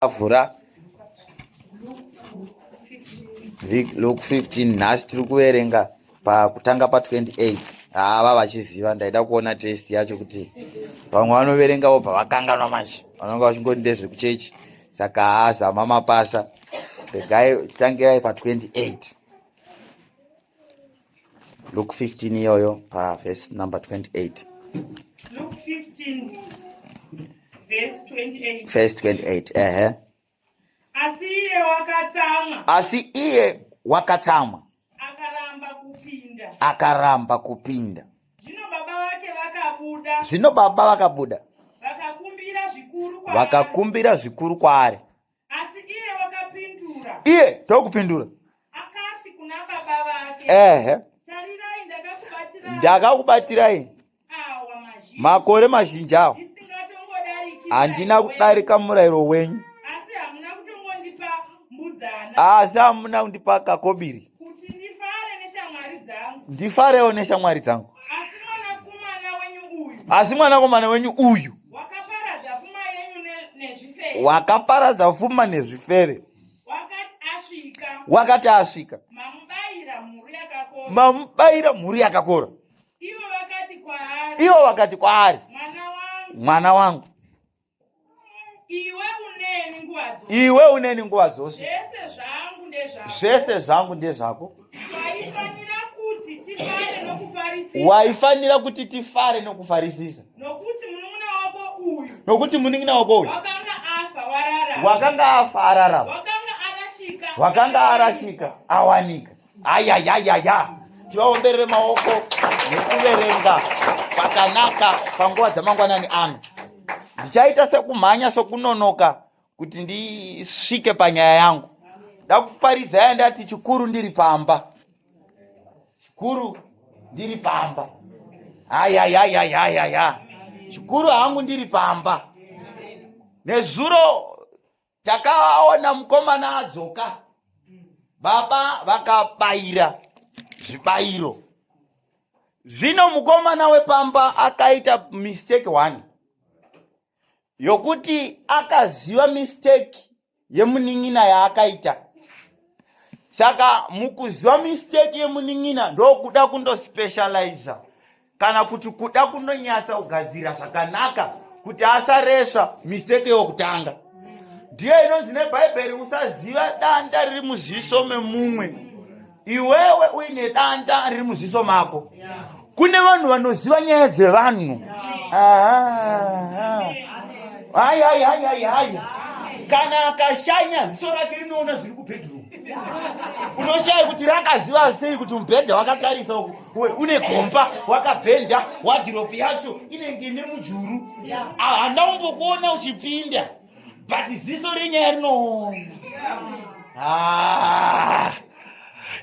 Vhura Luke 15 nhasi tiri kuverenga pakutanga pa28 haa vachiziva ndaida kuona test yacho kuti vamwe vanoverenga vobva vakanganwa manje vanonga vachingoti ndezvekuchechi saka haa zama mapasa regai tangirai pa28 Luke 15 iyoyo pavhesi number 28. Luke 15 verse 28. Verse 28 ehe. Asi iye wakatsamwa. Asi iye wakatsamwa. Akaramba kupinda. Akaramba kupinda. Zvino baba vake vakabuda. Zvino baba vakabuda. Vakakumbira zvikuru kwaari. Vakakumbira zvikuru kwaari. Asi iye wakapindura. Iye ndokupindura. Akati kuna baba vake. Ehe. Tarirai ndakakubatirai. Ndakakubatirai. Awa mazhinji. Makore mazhinji awa. Ndisingatongodariki. Handina kudarika murayiro wenyu. Asi hamuna kutongondipa mbudzana. Asi hamuna kundipa kakobiri. Kuti ndifare neshamwari dzangu. Ndifarewo neshamwari dzangu. Asi mwanakomana wenyu uyu. Asi mwanakomana wenyu uyu. Wakaparadza fuma yenyu nezvifere. Wakaparadza fuma nezvifere. Wakati asvika. Wakati asvika. Mamubayira mhuru yakakora. Mamubayira mhuru yakakora. Ivo vakati kwaari. Ivo vakati kwaari. Mwana wangu. Mwana wangu. Iwe uneni nguva dzose. Iwe uneni nguva dzose. Zvese zvangu ndezvako. Zvese zvangu ndezvako. Waifanira kuti tifare nokufarisisa. Waifanira kuti tifare nokufarisisa. Nokuti munun'una wako uyu. Nokuti munin'ina wako uyu. Wakanga afa wararama. Wakanga afa ararama. Wakanga arashika. Wakanga arashika awanika. Ayayayaya. Tivaomberere maoko nekuverenga kwakanaka panguva dzamangwanani ano. Ndichaita sekumhanya sokunonoka kuti ndisvike panyaya yangu. Ndakuparidzai ndati chikuru ndiri pamba. Chikuru ndiri pamba. Ayayayayaya. Chikuru hangu ndiri pamba. Nezuro Takaona mukomana adzoka, baba vakabayira zvibayiro. Zvino mukomana wepamba akaita mistake one yokuti akaziva mistake yemunin'ina yaakaita. Saka mukuziva mistake yemunin'ina ndokuda kundospecializa kana kuti kuda kunonyatsa kugadzira zvakanaka kuti asaresva mistake yokutanga ndiyo inonzi nebhaibheri usaziva danda riri muziso memumwe iwewe uine danda riri muziso mako kune vanhu vanoziva nyaya dzevanhu hai hai hai hai hai kana akashanya ziso rake rinoona zviri kubedroom unoshaya kuti rakaziva sei kuti mubhedha wakatarisa uku une gomba wakabhenda wadhiropu yacho inenge ine mujuru handina kumbokuona uchipinda but ziso renyaya rinoona ah.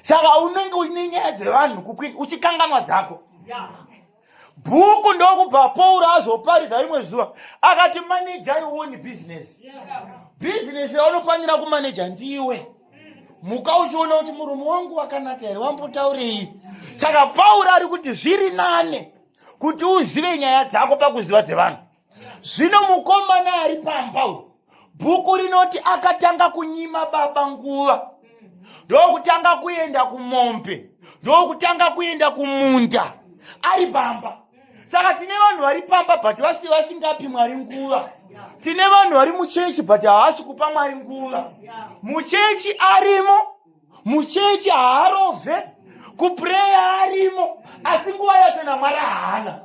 saka unenge uine nyaya dzevanhu kukwini uchikanganwa dzako bhuku ndokubva pauro azoparidza rimwe zuva akati maneja iwoni bhizinesi bhizinesi raunofanira kumaneja ndiwe muka uchiona kuti murume wangu wakanaka here wambotaurei saka pauro ari kuti zviri nane kuti uzive nyaya dzako pakuziva dzevanhu zvino mukomana ari pamba uyu bhuku rinoti akatanga kunyima baba nguva ndokutanga kuenda kumombe ndokutanga kuenda kumunda ari pamba saka tine vanhu vari pamba but vasi vasingapi mwari nguva tine vanhu vari muchechi but havasi kupa mwari nguva muchechi arimo muchechi haarovhe kupreya arimo asi nguva yacho namwari haana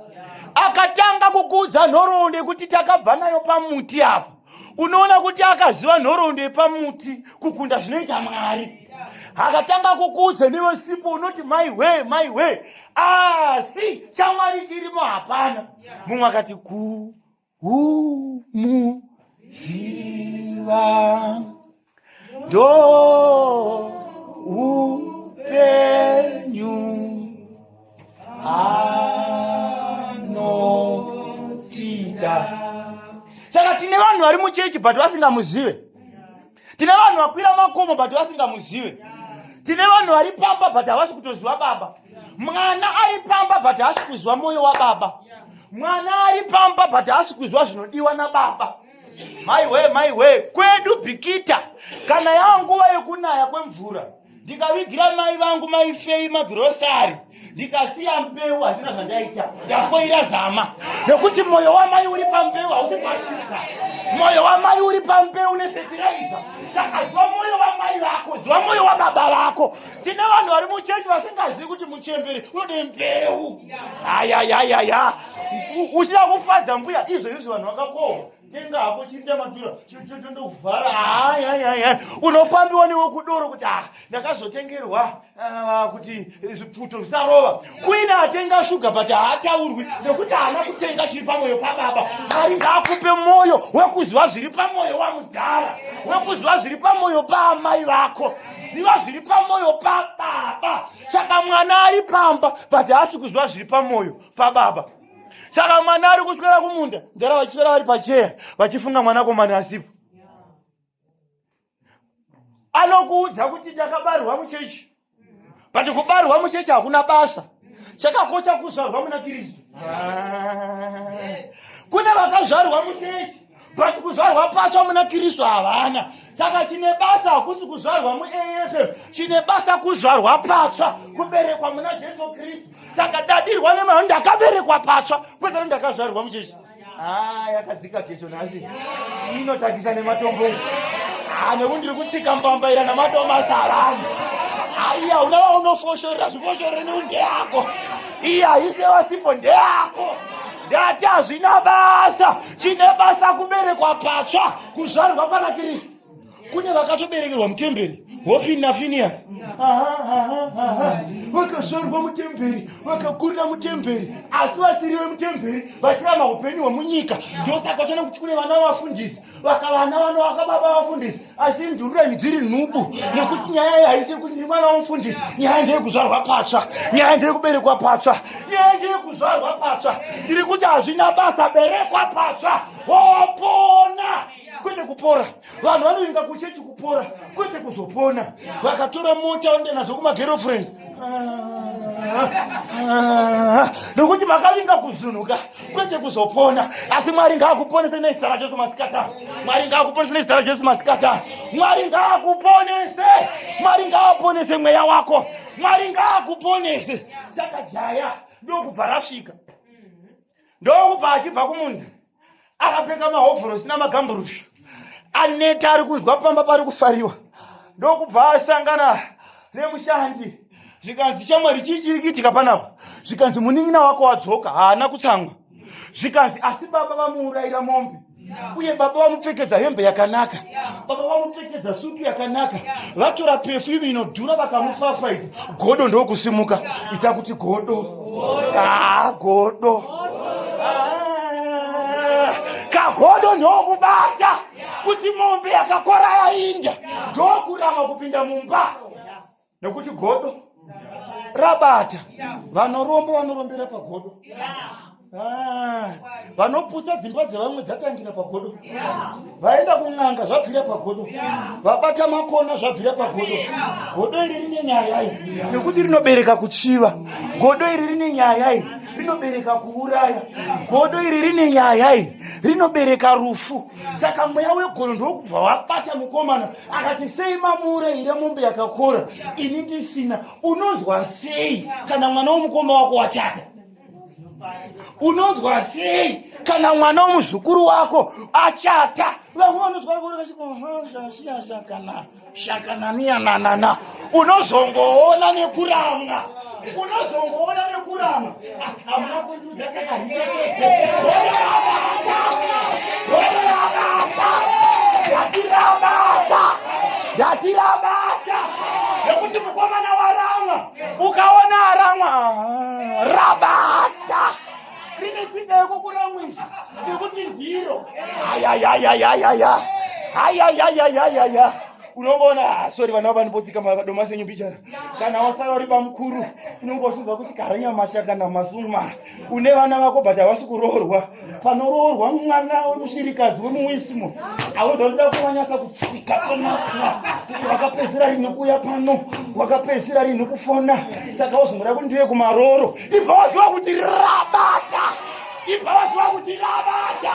akatanga kukuudza nhoroondo yekuti takabva nayo pamuti apo unoona kuti akaziva nhoroondo yepamuti kukunda zvinoita mwari akatanga kukuudza nevasipo unoti mai we mai we asi chamwari chirimo hapana mumwe akati ku Umuziva ndo upenyu anotida. Saka tine vanhu vari muchechi but vasingamuzive. Tine vanhu vakwira makomo but vasingamuzive. Tine vanhu vari pamba but havasi kutoziva baba. Mwana ari pamba but haasi kuziva moyo wababa. Mwana ari pamba but haasi kuziva zvinodiwa nababa. Maiwe, maiwe, kwedu Bikita kana yava nguva yekunaya kwemvura ndikavigira mai vangu maifei magirosari ndikasiya mbeu handina zvandaita ndafoira zama nekuti mwoyo wamai uri pambeu hausi pashuga mwoyo wamai uri pambeu nefetiraiza saka ziva mwoyo wamai vako ziva mwoyo wababa vako tine vanhu vari muchechi vasingazivi kuti muchembere unode mbeu ayayayaya uchida kufadza mbuya izvo izvo vanhu vakakohwa tenga hako chinda matura chotondokuvhara hayayaya unofambiwa newe kudoro kuti ah ndakazotengerwa ah, kuti zvipfuto zvisarova kuine atenga shuga but haataurwi nekuti haana kutenga chiri pamwoyo pababa mwari ngaakupe mwoyo wekuziva zviri pamwoyo wamudhara wekuziva zviri pamwoyo paamai vako ziva zviri pamwoyo pababa saka mwana ari pamba but haasi kuziva zviri pamwoyo pababa saka mwana ari kuswera kumunda nzara vachiswera vari pacheya vachifunga mwanakomana asipo anokuudza kuti ndakabarwa muchechi but kubarwa muchechi hakuna basa chakakosha kuzvarwa muna kristu kune vakazvarwa muchechi but kuzvarwa patsva muna kristu havana saka chine basa hakusi kuzvarwa muafm chine basa kuzvarwa patsva kuberekwa muna jesu kristu saka dadirwa nemwana ndakaberekwa patsva kwete kuti ndakazvarwa muchechi ah, yakadzika gecho nhasi inotakisa nematombo ah, nekuti ndiri kutsika mbambaira namadomasi avanhu aiya una vaunofoshorera zvifoshorere nekuti ndeyako iye haise vasipo ndeyako ndati hazvina basa chine basa kuberekwa patsva kuzvarwa pana kristu kune vakatoberekerwa mutemberi hofini nafiniyasi vakazvarwa mutemberi vakakurira mutemberi asi vasiri vemutemberi vachirama upenyu hwemunyika ndosaka vachiona kuti kune vana vafundisi vakavana vano vakababa vafundisi asi ndururani dziri nhubu nekuti nyaya iyi haisi yekuti ndiri mwana womufundisi nyaya ndeyekuzvarwa patsva nyaya ndeyekuberekwa patsva nyaya ndeyekuzvarwa patsva ndiri kuti hazvina basa berekwa patsva wopona kwete kupora vanhu vanoenda kuchechi kupora kwete kuzopona vakatora mota vanoenda nadzo kumagerofriends nokuti makavinga kuzunhuka kwete kuzopona asi mwari ngaakuponese nezita rajesu masikata mwari ngaakuponese nezita rajesu masikata mwari ngaakuponese mwari ngaaponese mweya wako mwari ngaakuponese saka jaya ndokubva rasvika ndokubva achibva kumunda akapfeka mahovhorosi namagamburushi aneta ari kunzwa pamba pari kufariwa ndokubva asangana nemushandi zvikanzi shamwari chii chiri kuitika panapa zvikanzi munin'ina wako wadzoka haana kutsamwa zvikanzi asi baba vamuurayira mombe uye baba vamupfekedza hembe yakanaka baba vamupfekedza sutu yakanaka vatora pefiyumu inodhura vakamufafaidza godo ndokusimuka ita kuti godo ah, godo ah, kagodo ndokubata kuti mombe yakakora yainda ndokurama kupinda mumba nekuti godo rabata vanoromba vanorombera pagodo ah, vanopusa dzimba dzevamwe dzatangira pagodo vaenda kun'anga zvabvira pagodo vabata makona zvabvira pagodo godo iri rine nyaya iyi nekuti rinobereka kuchiva godo iri rine nyaya iyi rinobereka kuuraya godo iri rine nyaya iyi rinobereka rufu saka mweya wegodo ndokubva wabata mukomana akati sei mamuurayira mombe yakakora ini ndisina unonzwa sei kana mwana womukoma wako wachata unonzwa sei kana mwana womuzukuru wako achata vamwe vanonzwa shakananiyananana unozongoona nekuramwa unozongoona nekuramwa hamuna kundiudza saka ndatirabata ndatirabata nekuti mukomana waramwa ukaona aramwa rabata rine tsika yekukuramwisa nekuti ndiro ayayayayaya ayayayayaya unongoona ah, sorry vana vanopotsika madomasi enyu mbichana kana wasara uri bamukuru unonge uchinzwa kuti karanya mashaka namasuma une vana vako but havasi kuroorwa panoroorwa mwana wemushirikadzi wemuwisimo aunoda kuwanyatsa kutsika panapa kuti wakapedzisira rinhi kuuya pano wakapedzisira rinhi kufona saka wozongoda kuti ndiuye kumarooro ibva waziva kuti rabata ibva waziva kuti rabata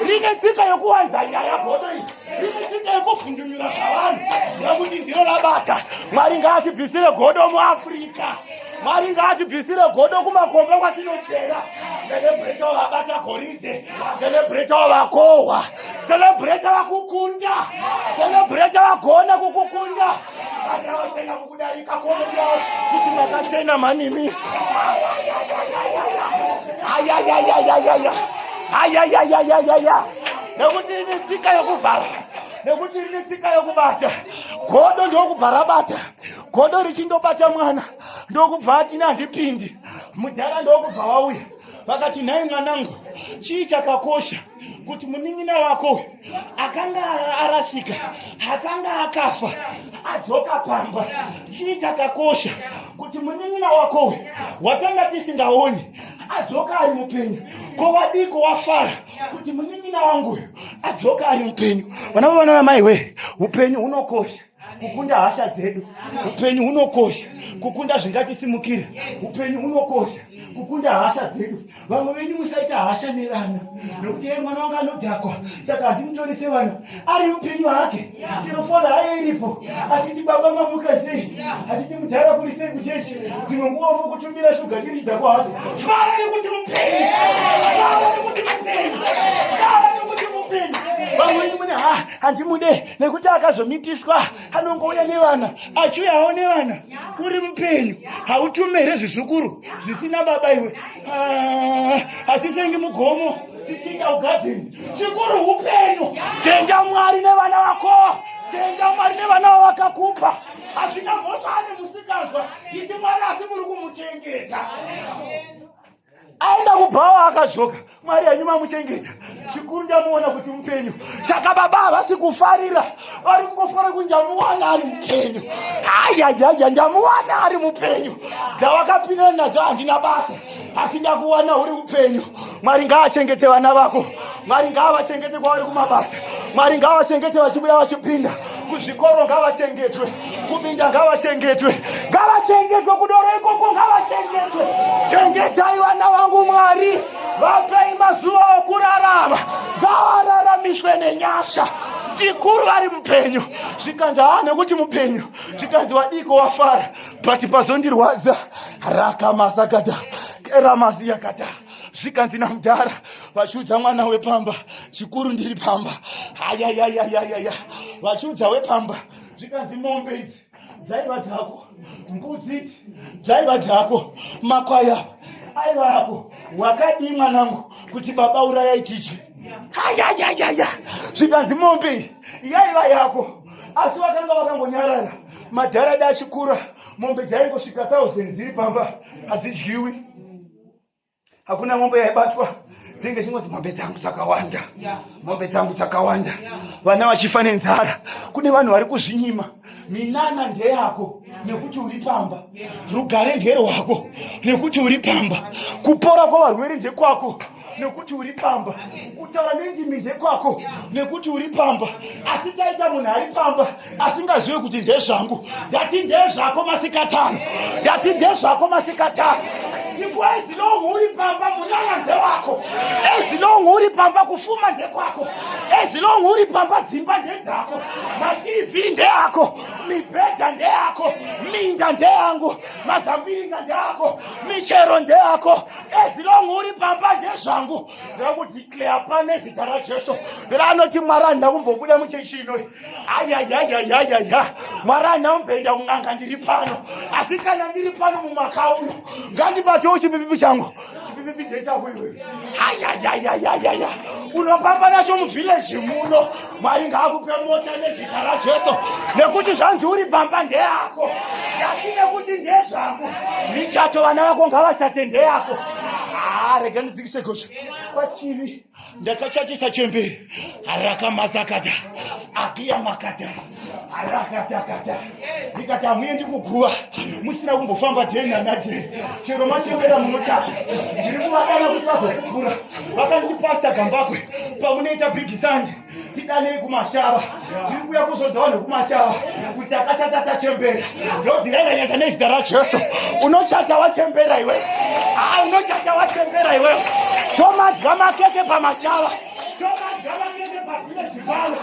Rine tsika yokuwanza nyaya godo iri. Rine tsika yekuvhundunyura zvavanhu. Ziva kuti ndiro rabata. Mwari ngaatibvisire godo muAfrica. Mwari ngaatibvisire godo kumakomba kwatinochera. Celebrate vabata goridhe. Celebrate vakohwa. Celebrate vakukunda. Celebrate vagona kukukunda. Saka vachena kukudarika kuonekwa kuti makachena manimi. Ayayayayayaya. Ayayayayayaya. Nekuti rine tsika yokuvhara. Nekuti rine tsika yokubata. Godo ndokubva rabata. Godo richindobata mwana ndokubva ati handipindi. Mudhara ndokubva wauya. Vakati nhai mwanangu, chii chakakosha kuti munin'ina wako akanga arasika, akanga akafa adzoka pamba? Chii chakakosha kuti munin'ina wako watanga tisingaoni adzoka ari mupenyu? Ko wadiko wafara kuti munin'ina wangu adzoka ari mupenyu? Vana baba nana mai we, upenyu hunokosha kukunda hasha dzedu. Upenyu hunokosha kukunda zvingatisimukira. Upenyu hunokosha kukunda hasha dzedu. Vamwe venyu musaita hasha nevana nekuti ye mwana wangu anodhakwa, saka handimutori sevana. Ari mupenyu hake, chero fona hayo iripo, achiti baba mamuka sei, achiti mudhara kuri sei kuchechi. Dzimwe nguva unokutumira shuga chiri chidhakwa hacho. Fara nekuti mupenyu, fara nekuti mupenyu, fara nekuti mupenyu. Vamwe venyu mune ha handimude nekuti akazomitiswa, anongouya nevana, achiuyawo nevana. Uri mupenyu, hautume here zvizukuru zvisina baba iwe? Hatisengi mugomo tichinda kugadheni. Chikuru upenyu. Tenda Mwari nevana vako, tenda Mwari nevana vavakakupa. Hazvina mhosva ane musikanzwa, iti Mwari asi muri kumuchengeta. Aenda kubhawa akadzoka, Mwari henyu mamuchengeta. Chikuru ndamuona kuti mupenyu. Saka baba havasi kufarira, vari kungofara kuti ndamuwana ari mupenyu. Ayayaya, ndamuwana ari mupenyu. Dzawakapinda nadzo handina basa, asi ndakuwana uri upenyu. Mwari ngaachengete vana vako. Mwari ngaavachengete kwavari kumabasa. Mwari ngaavachengete vachibuda vachipinda kuzvikoro, ngavachengetwe kuminda, ngavachengetwe, ngavachengetwe kudoro ikoko, ngavachengetwe. Chengetai vana vangu Mwari, vapei mazuva okurarama, ngavararamiswe nenyasha. Chikuru vari mupenyu. Zvikanzi haa nekuti mupenyu, zvikanzi wadiko wafara, but pazondirwadza rakamasakata keramaziyakata. Zvikanzi namudhara vachiudza mwana wepamba, chikuru ndiri pamba. Hayayayayaya, vachiudza wepamba, zvikanzi mombe idzi dzaiva dzako, mbudzi idzi dzaiva dzako, makwai apa aiva ako, wakadii mwanangu kuti baba urayai tidye? Hayayayaya, zvikanzi mombe iyi yaiva yako, asi vakanga vakangonyarara. Madhara da achikura, mombe dzaingosvika 1000 dziri pamba hadzidyiwi, hakuna mombe yaibatwa, dzinge chingozi mombe dzangu dzakawanda, mombe dzangu dzakawanda, vana vachifa nenzara. Kune vanhu vari kuzvinyima. Minana ndeyako nekuti uri pamba, rugare nderwako nekuti uri pamba, kupora kwavarwere ndekwako nekuti uri pamba, kutaura nendimi ndekwako nekuti uri pamba. Asi taita munhu ari pamba asingazive kuti ndezvangu. Ndati ndezvako masikatano, ndati ndezvako masikatano. Tipo as long uri pamba, munana ndewako. As long uri pamba, kufuma ndekwako. As long uri pamba, dzimba ndedzako, maTV ndeako, mibhedha ndeyako, minda ndeyangu, mazambiringa ndeako, michero ndeyako. As long uri pamba, ndezvangu. Ndakudeclare pane zita raJesu raanoti Mwari handina kumbobuda muchechi inoi. Ayayayayaya, Mwari handina kumboenda kun'anga, ndiri pano. Asi kana ndiri pano mumwaka uno, ngandibatewo chipipipi changu. Chipipipi ndechako iwe. Ayayayayaya, unofamba nacho muvhileji muno. Mwari ngaakupe mota nezita raJesu, nekuti zvanzi uri pamba ndeyako. Ndati nekuti ndezvangu. Michato, vana vako ngavachate, ndeyako. Rega ndidzikise gosha kwachivi. Ndakachatisa chemberi rakamasakata akiya makata rakatakata, ndikati hamuendi kuguva musina kumbofamba dheni nanadheni. Chero machembera munochata. Ndiri kuvadana kuti vazokukura. Vakanditi, Pastor Gambakwe, pamunoita big Sunday tidanei kumashava. Tiri kuuya kuzodza vanhu kumashava kuti akachata tachembera. Ndodhirairanyasa nezita raJesu. Unochata wachembera iwe, ha, unochata wachembera iwe. Tomadya makeke pamashava. Vachadya makeke pavillage pano.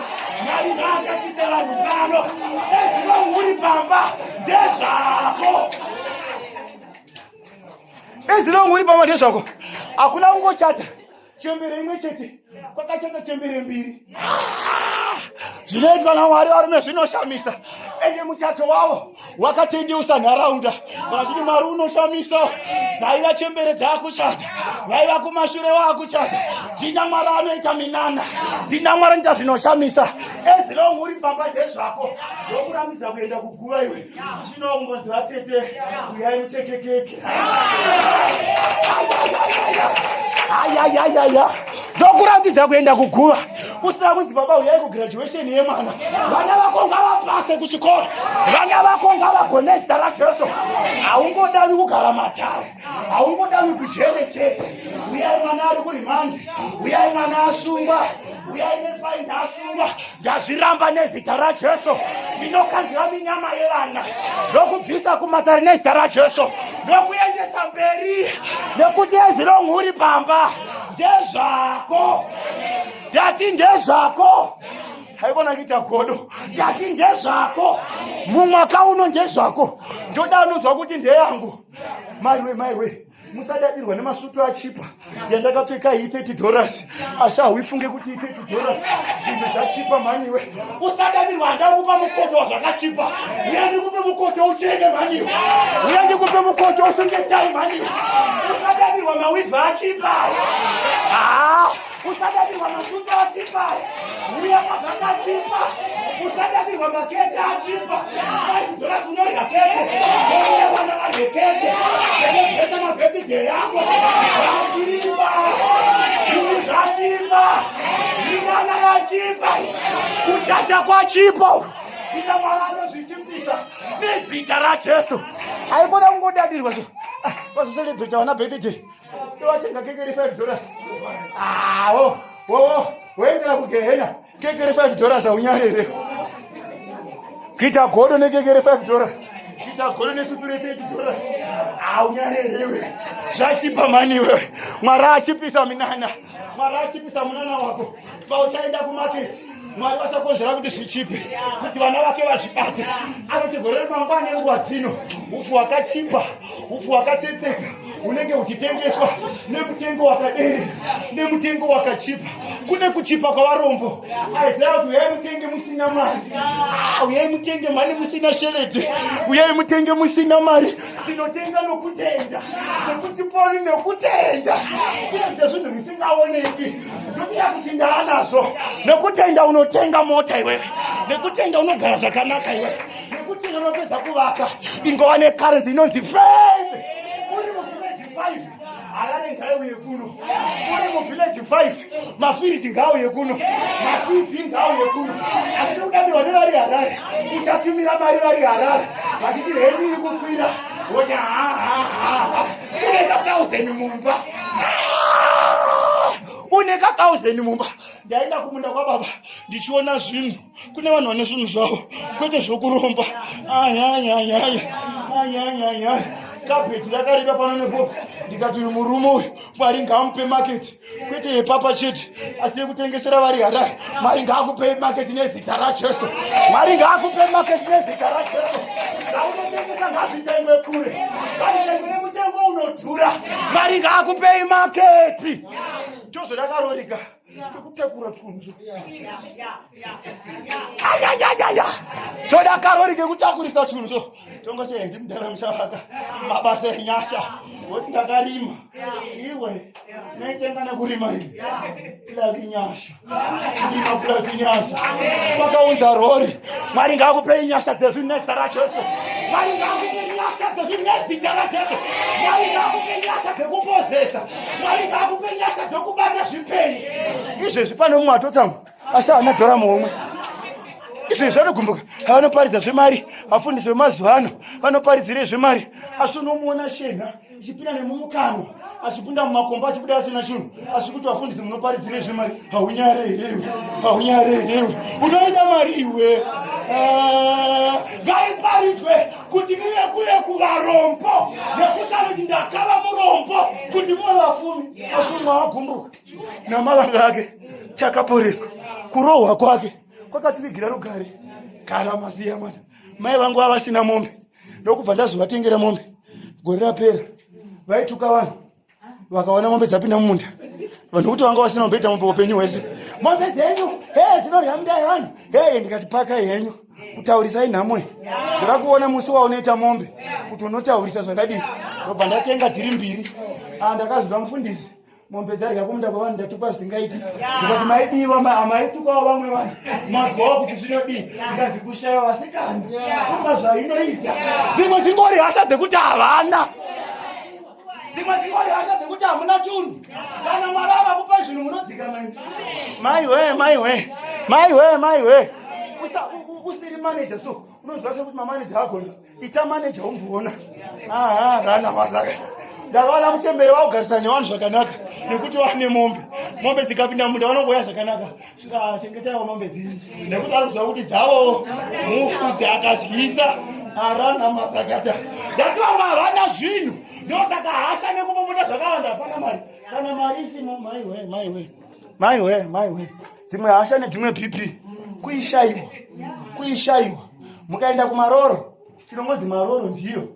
Mwari ngaachatise vanhu pano. Ezino uri pamba ndezvako. Ezino uri pamba ndezvako. Hakuna kungochata chembere imwe chete, kwakachata chembere mbiri. Zvinoitwa naMwari varume zvinoshamisa. Ende muchato wavo wakatendeusa nharaunda. Vachiti Mwari unoshamisa. Dzaiva chembere dzakuchata, vaiva kumashure vakuchata. Ndina Mwari anoita minana, ndina Mwari anoita zvinoshamisa. As long uri pamba ndezvako, ndokurambidza kuenda kuguva iwe. Zvino kungonzi vatete uyai mucheke keke. Ayayayaya, ndokurambidza kuenda kuguva usina kunzi baba uyai kugraduation yemwana. Vana vako ngavapase kuchikoro, vana vako ngavagone zita raJesu. Haungodavi kugara matare, haungodavi kujere chete. Uyai mwana ari kurimandi, uyai mwana asungwa, uyai nefaindi asungwa. Ndazviramba nezita raJesu. Ndinokanzira minyama yevana ndokubvisa kumatare nezita raJesu, ndokuendesa mberi, nekuti ezilong uri pamba ndezvako. Ndati ndezvako. Haikona kuita godo. Ndati ndezvako. Mumwaka uno ndezvako. Ndoda anonzwa kuti ndeyangu. Maiwe, maiwe, musadadirwa nemasutu achipa. Yandakapfeka iyi 30 dollars, asi hauifunge kuti i 30 dollars. Zvinhu zvachipa mhaniwe. Usadadirwa. Handakupa mukoto wazvakachipa. Uya ndikupe mukoto uchenge mhaniwe. Uya ndikupe mukoto usunge tai mhaniwe. Usadadirwa, mawivhi achipa. Ah, usadadirwa, masutu achipa. Uya kwazvakachipa. Usadadirwa, makeke achipa. 5 dollars unorya keke. Uya vana varye keke. Celebrate mabirthday yako. Zvachipa, zvinhu zvachipa, minana yachipa, kuchata kwachipo. Ina Mwari anozvichipisa nezita raJesu. Haikona kungodadirwa so vazocelebrata vana birthday, tovatenga keke re5 dollars. Awo wo woendera kugehena. Keke re5 dollars, haunyarere kuita godo nekeke re5 dollars, kuita godo nesutu re30 dollars, haunyarere. Zvachipa mhaniwe. Mwari achipisa minana, Mwari achipisa munana wako. Pauchaenda kumaketi, Mwari vachakonzera kuti zvichipe, kuti vana vake vazvibate. Anoti gore remangwana enguva dzino, upfu hwakachipa, upfu hwakatsetseka unenge huchitengeswa nemutengo wakaderera, nemutengo wakachipa. Kune kuchipa kwavarombo. Aiziva kuti uyai mutenge musina mari. Ah, uyai mutenge mhani musina shelete, uyai mutenge musina mari. Tinotenga nokutenda, nekuti poni nekutenda tiedze zvinhu zvisingaoneki. Ndokuda kuti ndaanazvo nekutenda. Unotenga mota iwewe nekutenda, unogara zvakanaka iwewe nekutenda, unopedza kuvaka. Ingova necurrency inonzi faith. Uri muvillage 5, Harare ngaiuye kuno. Uri muvillage 5, mafiriji ngaauye kuno, maTV ngaauye kuno. Asi kudadirwa nevari Harare, uchatumira mari vari Harare vachiti rent iri kukwira, woti hahaha. Une ka1000 mumba, une ka1000 mumba. Ndaenda kumunda kwababa ndichiona zvinhu. Kune vanhu vane zvinhu zvavo, kwete zvokuromba. Ayayayaya, ayayayaya, kabheji rakareba pano nepo. Ndikati uyu murume uyu, Mwari ngaamupe maketi, kwete yepapa chete, asi yekutengesera vari Harare. Mwari ngaakupei maketi nezita raJesu. Mwari ngaakupe maketi nezita raJesu. Zvaunotengesa ngazvitengwe kure, ngazvitengwe nemutengo unodhura. Mwari ngaakupei maketi. Tozodakarorika kekutakura tunzu. Ayayayaya, toda karori kekutakurisa tunzu. Tongoti hendi mudara musavaka mabasa enyasha. Woti ndakarima iwe, naitenga nekurima iyi plus nyasha, kurima plus nyasha kwakaunza rori. Mwari ngaakupei nyasha dzezvinhu nezita raJesu. Mwari ngaakupei nyasha dzezvinhu nezita raJesu. Mwari ngaakupei nyasha dzekupozesa. Mwari ngaakupe nyasha dzokubata zvipenyu. Izvezvi pane mumwe atotsamwa, asi haana dhora muhomwe. Izvezvi anogumbuka, vanoparidza zvemari. Vafundisi vemazuva ano vanoparidzire zvemari, asi unomuona shenha ichipinda nemumukanwa, achipinda mumakomba, achibuda asina chinhu, asi kuti vafundisi munoparidzire zvemari. Haunyare here? Haunyare here? Unoida mari iwe. Ah, ngaiparidzwe kuti ive kuve kuvarombo, nekuti anoti ndakava murombo kuti muve vafumi. Asi umwe wagumbuka namavanga ake. Takaporeswa. Kurohwa kwake kwakativigira rugare. Gara masiya mwana. Mai vangu vavasina mombe. Ndokubva ndazovatengera mombe. Gore rapera. Vaituka vanhu. Vakaona mombe dzapinda mumunda. Vanhu kuti vanga vasina mombe ita mombe upenyu hwese. Mombe dzenyu, hey dzinorya minda yevanhu. Hey ndikati pakai henyu. Kutaurisai nhamo iyi. Ndoda kuona musi waunoita mombe kuti unotaurisa zvakadii. Ndobva ndatenga dziri mbiri. Ah ndakazwa mufundisi. Mombe dzarya kumunda kwevanhu ndatukwa zvisingaiti. Ndikati maidiwa maitukawo vamwe vanhu. Mazwawo kuti zvinodii. Ndikati kushaya vasikana. Funga zvainoita. Dzimwe dzingori hasha dzekuti havana. Dzimwe dzingori hasha dzekuti hamuna chunhu. Kana Mwari avakupa zvinhu munodzika mai. Mai we, mai we. Mai we, mai we. Usiri manager so unonzwa sekuti mamanager agona. Ita manager umboona. Aha, rana masaka. Ndakaona muchembere vakugarisana nevanhu zvakanaka nekuti vane mombe. Mombe dzikapinda munda vanongouya zvakanaka. Saka chengetaiwo mombe dzenyu nekuti ari kuziva kuti dzavo mufudzi akadyisa arana masakata. Ndati vamwe havana zvinhu ndosaka hasha nekupopota zvakawanda hapana mari. Kana mari isimo maiwe maiwe maiwe maiwe dzimwe hasha nedzimwe BP kuishaiwa kuishaiwa mukaenda kumaroro tinongonzi maroro ndiyo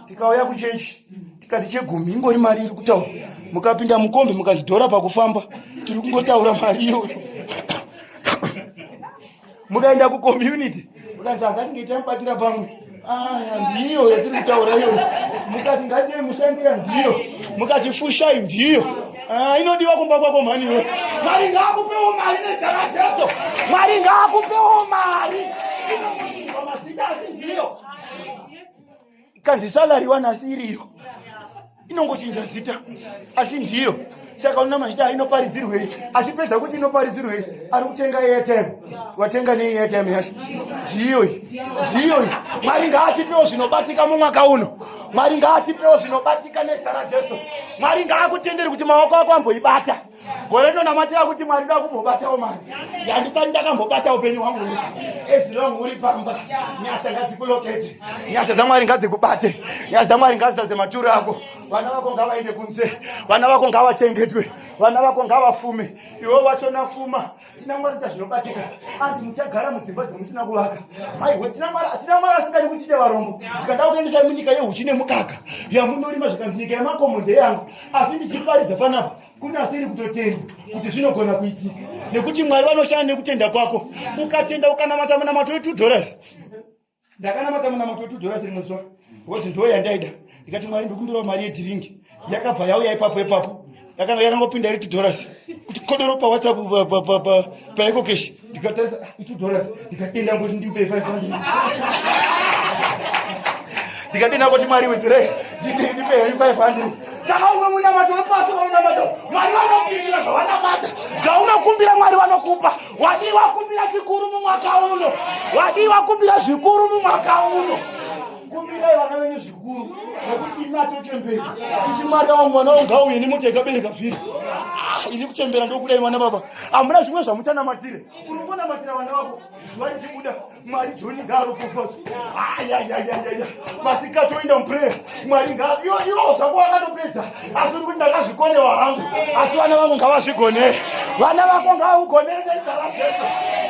tikauya kuchechi tikati chegumi ingori mari iri kutaura mukapinda mukombi mukazvidhora pakufamba tiri kungotaura mari iyoyo mukaenda kucommunity mukanzi angatinge tamubatira pamwe ah, ndiyo yatiri kutaura iyoyo mukati ngatiye mushandira ndiyo mukati fushai ndiyo ah, inodiwa kumba kwako mhani iwe mwari ngaakupewo mari nezita rajesu mwari ngaakupewo mari inongosvika mazita asi ndiyo ikanzi salary wana asi iriyo inongochinja zita asi ndiyo saka una mazita inoparidzirwei achipedza kuti inoparidzirwei ari kutenga airtime watenga nei airtime yacho ndiyo ndiyo mwari ngaatipewo zvinobatika mumwaka uno mwari ngaatipewo zvinobatika nezita rajesu mwari ngaakutenderi kuti maoko ako amboibata gore rinonamatira kuti mwari da kumbobatawo mari yandisati ndakambobata upenyu hwangu hwese as long uri pamba nyasha ngadzikulokete nyasha dzamwari ngadzikubate nyasha dzamwari ngadzizadze maturo ako vana vako ngavaende kunze vana vako ngavachengetwe vana vako ngavafume iwe wachona fuma tina mwari ita zvinobatika anti muchagara mudzimba dzamusina kuvaka maiwe tina mwari tina mwari asingadi kuti tite varombo ndikada kuendesai munyika yehuchi nemukaka yamunorima zvikanzi nyika yemakomo ndeyangu asi ndichiparidza panapa kune asiri kutotenda kuti zvinogona kuitika nekuti mwari vanoshanda nekutenda kwako ukatenda ukanamata munamato we2 dollars ndakanamata munamato we2 dollars rimwe zuva because ndo yandaida ndikati mwari ndikumbirawo mari yedhiringi yakabva yauya ipapo ipapo yakanga yakangopinda iri 2 dollars kuti kodoro pawhatsapp paecocash ndikatarisa ah, i2 dollars ndikatenda kuti ndipe 500 ndikatenda kuti mwari wedzerei ndipe 500 saka umwe munamato wepasi waunamata mwari vanopindura zvavanamata zvaunokumbira mwari vanokupa wadii wakumbira chikuru mumwaka uno wadii wakumbira zvikuru mumwaka uno kumbirai vana venyu zvikuru nekuti imi atochembera kuti mwari wangu mwana wangu ngauye nemota yakabereka vhiri ah, ini kuchembera ndokudai mwana baba hamuna zvimwe zvamuchanamatire uri kungonamatira vana vako zuva richibuda mwari joni ngaaropofadzwe ayayayayaya masikati oinda muprayer mwari iwo zvako wakatopedza asi uri kuti ndakazvikonewa hangu asi vana vangu ngavazvigonere vana vako ngavakugonere nezita rajesu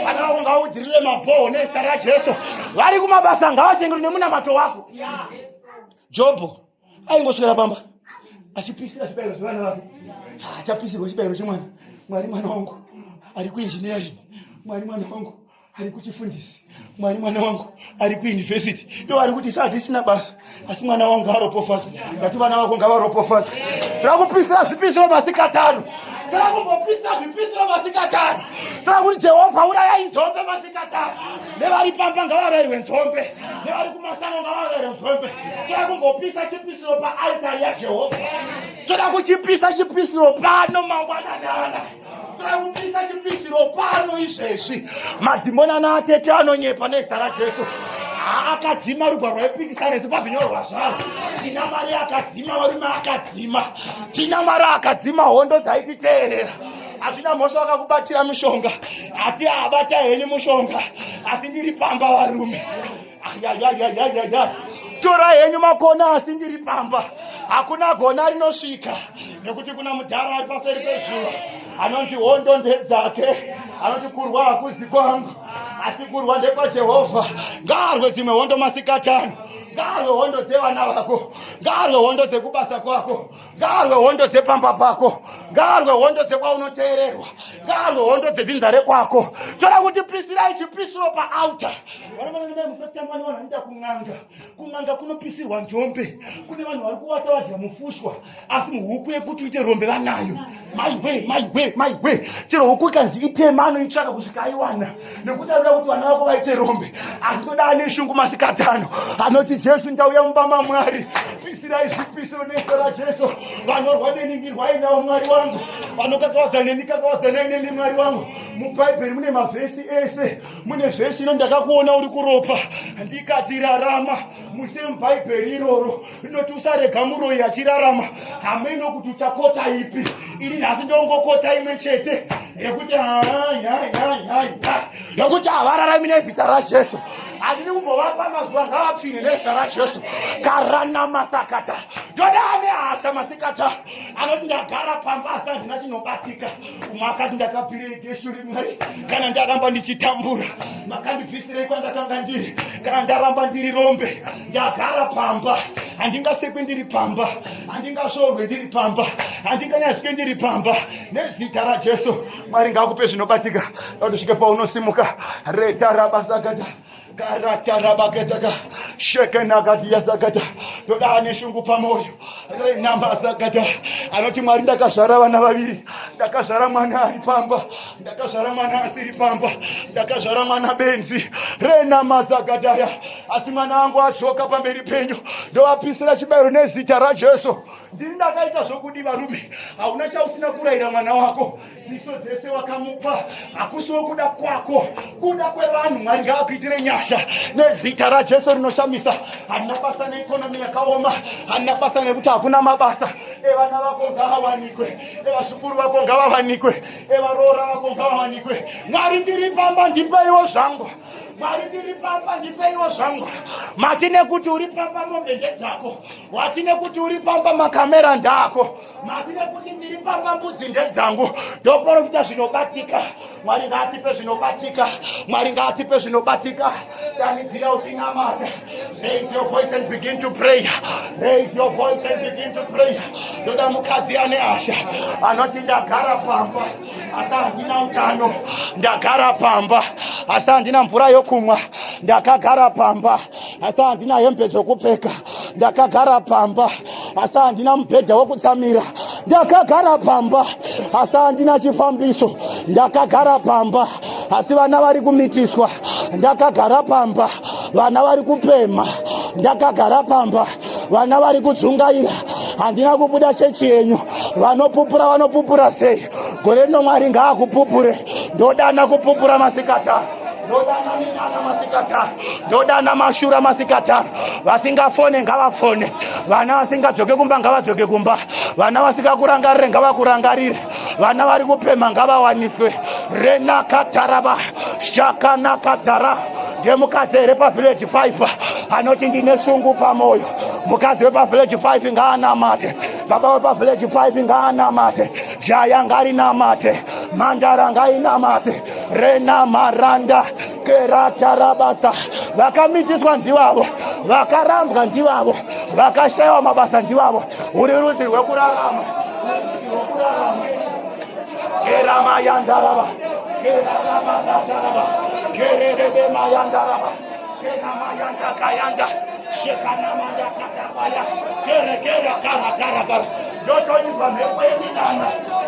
vana vako ngavakudzirile mabhoho nezita rajesu vari kumabasa ngavachengetwe nemunamato wako jobho aingoswera pamba achipisira zvibayiro zvevana vake achapisirwa chibayiro chemwana mwari mwana wangu ari kuengineering mwari mwana wangu ari kuchifundisi mwari mwana wangu ari kuuniversity iwo ari kuti isu hatisina basa asi mwana wangu ngaaropofadzwe ndati vana vako ngavaropofadzwe toda kupisira zvipisiro masikatano toda kumbopisira zvipisiro masikatano toda kuti jehovha urayai nzombe masikatano nevari pamba ngavarayirwe nzombe nevari kumasango ngavarayirwe nzombe toda kumbopisa chipisiro paaltari yajehovha toda kuchipisa chipisiro pano mangwananana Taupisa chipisiro pano izvezvi. Madhimoni ana atete anonyepa nezita raJesu. Akadzima rugwa rwaipikisana nesu pazvinyorwa zvaro. Tina Mwari akadzima varume akadzima. Tina Mwari akadzima hondo dzaititeerera. Hazvina mhosva vakakubatira mishonga. Ati abata henyu mushonga. Asi ndiri pamba varume. Ayayayayaya. Tora henyu makona asi ndiri pamba. Hakuna gona rinosvika nekuti kuna mudhara ari paseri pezuva. Anoti hondo ndedzake, anoti kurwa hakuzi kwangu, asi kurwa ndekwaJehovha. Ngaarwe dzimwe hondo masikatano, ngaarwe hondo dzevana vako, ngaarwe hondo dzekubasa kwako, ngaarwe hondo dzepamba pako, ngaarwe hondo dzekwaunoteererwa, ngaarwe hondo dzedzinza rekwako. Toda kuti pisirai chipisiro paaltar. Vanomai, musatamba nevanhu vanoita kun'anga. Kun'anga kunopisirwa nzombe. Kune vanhu vari kuvata vadya mufushwa, asi muhuku yekuti uite rombe vanayo. Maiwe, maiwe, maiwe! Chero huku ikanzi itema, anoitsvaka kusvika aiwana, nekuti anoda kuti vana vako vaite rombe. Asi toda ane shungu masikatano anoti, "Jesu, ndauya mumba maMwari, pisirai zvipisiro nezita raJesu. Vanorwa neni, ndirwai navo, Mwari wangu. Vanokakawadza neni, kakawadzanai neni, Mwari wangu." Mubhaibheri mune mavhesi ese. Mune vhesi ino, "Ndakakuona uri kuropa, ndikati rarama." Muse mubhaibheri iroro rinoti, "Usarega muroyi achirarama." Hameno kuti uchakota ipi. Ini nhasi ndongokota imwe chete yekuti yekuti havararami nezita raJesu. Handini kumbovapa mazuva, ngavapfine nezita raJesu. Karana masakata. Ndoda ane hasha masikata anoti, "Ndagara pamba asi handina chinobatika." Umwe akati, "Ndakabvirei geshuri, Mwari, kana ndaramba ndichitambura? Makandibvisirei kwandakanga ndiri kana ndaramba ndiri rombe? Ndagara pamba, handingasekwe ndiri pamba, handingasvorwe ndiri pamba, handinganyazwe ndiri pamba." Nezita raJesu, Mwari ngaakupe zvinobatika kuti paunosimuka. Retarabasakata karatarabaketaka shekenakatiyasakata. Ndoda ane shungu pamwoyo renamasakata anoti, "Mwari, ndakazvara vana vaviri. Ndakazvara mwana ari pamba, ndakazvara mwana asiri pamba, ndakazvara mwana benzi renamasakataya, asi mwana wangu adzoka pamberi penyu. Ndovapisira chibayiro nezita raJesu." Ndini ndakaita zvokudi, varume. Hauna chausina kurayira mwana wako. Dziso dzese wakamupa. Hakusiwo kuda kwako, kuda kwevanhu. Mwari ngaakuitire nyasha nezita raJesu rinoshamisa. Handina basa neeconomy yakaoma, handina basa nekuti hakuna mabasa. Evana vako ngavawanikwe, evazukuru vako ngavawanikwe, evaroora vako ngavawanikwe. "Mwari, ndiri pamba, ndipeiwo zvangu. Mwari, ndiri pamba, ndipeiwo zvangu." Mati nekuti uri pamba, mombe ndedzako. Wati nekuti uri pamba, makamera ndako. Mati nekuti ndiri pamba, mbudzi ndedzangu. Ndoprofita zvinobatika. Mwari ngaatipe zvinobatika. Mwari ngaatipe zvinobatika. Danidzira uchinamata. Raise your voice and begin to pray. Raise your voice and begin to pray. Ndoda mukadzi ane hasha anoti, "Ndagara pamba asi handina utano. Ndagara pamba asi handina mvura yokumwa. Ndakagara pamba asi handina hembe dzokupfeka. Ndakagara pamba asi handina mubhedha wokutsamira. Ndakagara pamba asi handina chifambiso. Ndakagara pamba asi vana vari kumitiswa. Ndakagara pamba, vana vari kupema. Ndakagara pamba, vana vari kudzungaira. Handina kubuda chechi yenyu. Vanopupura vanopupura sei gore rino? Mwari ngaakupupure." Ndodana kupupura masikata, ndodana minana masikata, ndodana mashura masikata. Vasingafone ngavafone. Vana vasingadzoke kumba ngavadzoke kumba. Vana vasingakurangarire ngavakurangarire. Vana vari kupemha ngavawaniswe. Renakatarava shakanakatara. Ndemukadzi here pavillage 5 anoti, "Ndine shungu pamwoyo"? Mukadzi wepavillage 5 ngaanamate. Baba wepavillage 5 ngaanamate. Jaya ngarinamate. Mhandara ngainamate. Renamaranda keratarabasa. Vakamitiswa ndivavo, vakarambwa ndivavo, vakashayiwa mabasa ndivavo. Uri rudzi rwekurarama, rudzi rwekurarama. Keramayandarava, keraramazatarava, kererebemayandarava, keramayandakayanda, shekanamandakatabaya, kerekera kara kara kara. Ndotoinzwa mhepo yeminana,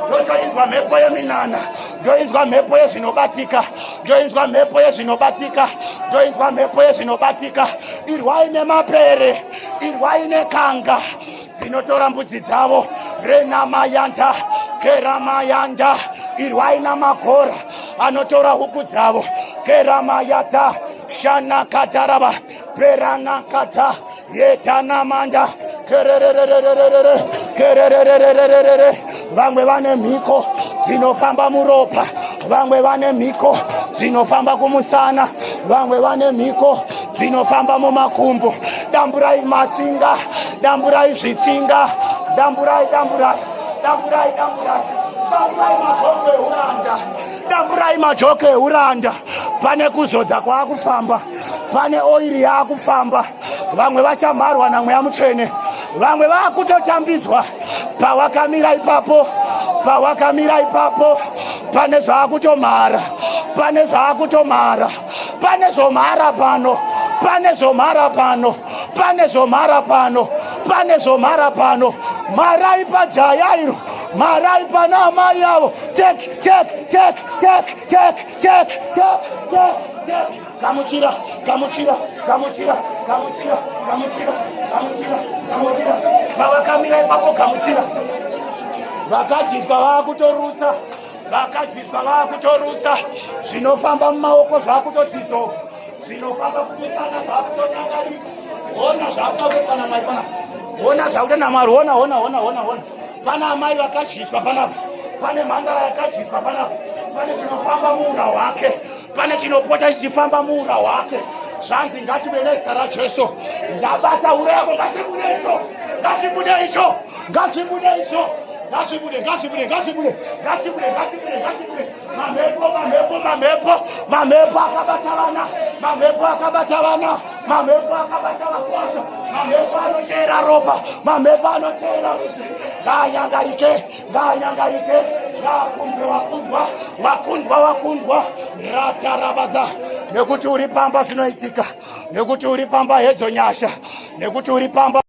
ndotoinzwa mhepo yeminana, ndoinzwa mhepo yezvinobatika, ndoinzwa mhepo yezvinobatika, ndoinzwa mhepo yezvinobatika. Irwai nemapere, irwai nekanga dzinotora mbudzi dzavo. Renamayanda keramayanda. Irwai namagora anotora huku dzavo. Keramayata shanakatarava peranakata yetanamanda kerererererere kerererererere. Vamwe vane mhiko dzinofamba muropa, vamwe vane mhiko dzinofamba kumusana, vamwe vane mhiko dzinofamba mumakumbo. Damburai matsinga, damburai zvitsinga, damburai, damburai, damburai, damburai. Damburai majoko euranda, damburai majoko euranda. Pane kuzodza kwaakufamba, pane oiri yaakufamba. Vamwe vachamharwa naMweya Mutsvene, vamwe vaakutotambidzwa. Pawakamira ipapo, pawakamira ipapo, pane zvaakutomhara, pane zvaakutomhara, pane zvomhara pano, pane zvomhara pano, pane zvomhara pano, pane zvomhara pano. Mharai pajaya iro, mharai pana amai avo. Take, take, take, take, take, take, take, take, take. Gamuchira, gamuchira, gamuchira, gamuchira, gamuchira, gamuchira, gamuchira. Pavakamira ipapo, gamuchira. Vakadyiswa vaakutorutsa, vakadyiswa vaakutorutsa. Zvinofamba mumaoko zvakutodissolve, zvinofamba kumusana zvakutonyangarika. Hona zvakuda kuitwa naMwari panapa, hona zvakuita naMwari. Hona, hona, hona, hona, hona. Pana amai vakadyiswa panapa, pane mhandara yakadyiswa panapa. Pane chinofamba muura hwake, pane chinopota chichifamba muura hwake. Zvanzi ngachive nezita raJesu. Ndabata uro yako, ngachibude icho, ngachibude icho, ngachibude icho, ngachibude, ngachibude, ngachibude, ngachibude, ngachibude, ngachibude. Mamhepo, mamhepo, mamhepo, mamhepo akabata vana, mamhepo akabata vana, mamhepo akabata vakwasha, mamhepo anoteera ropa, mamhepo anoteera rudzi, ngaanyangarike, ngaanyangarike, ngaakundwe. Wakundwa, wakundwa, wakundwa. Ratarabaza. Nekuti uri pamba zvinoitika, nekuti uri pamba hedzo nyasha, nekuti uri pamba.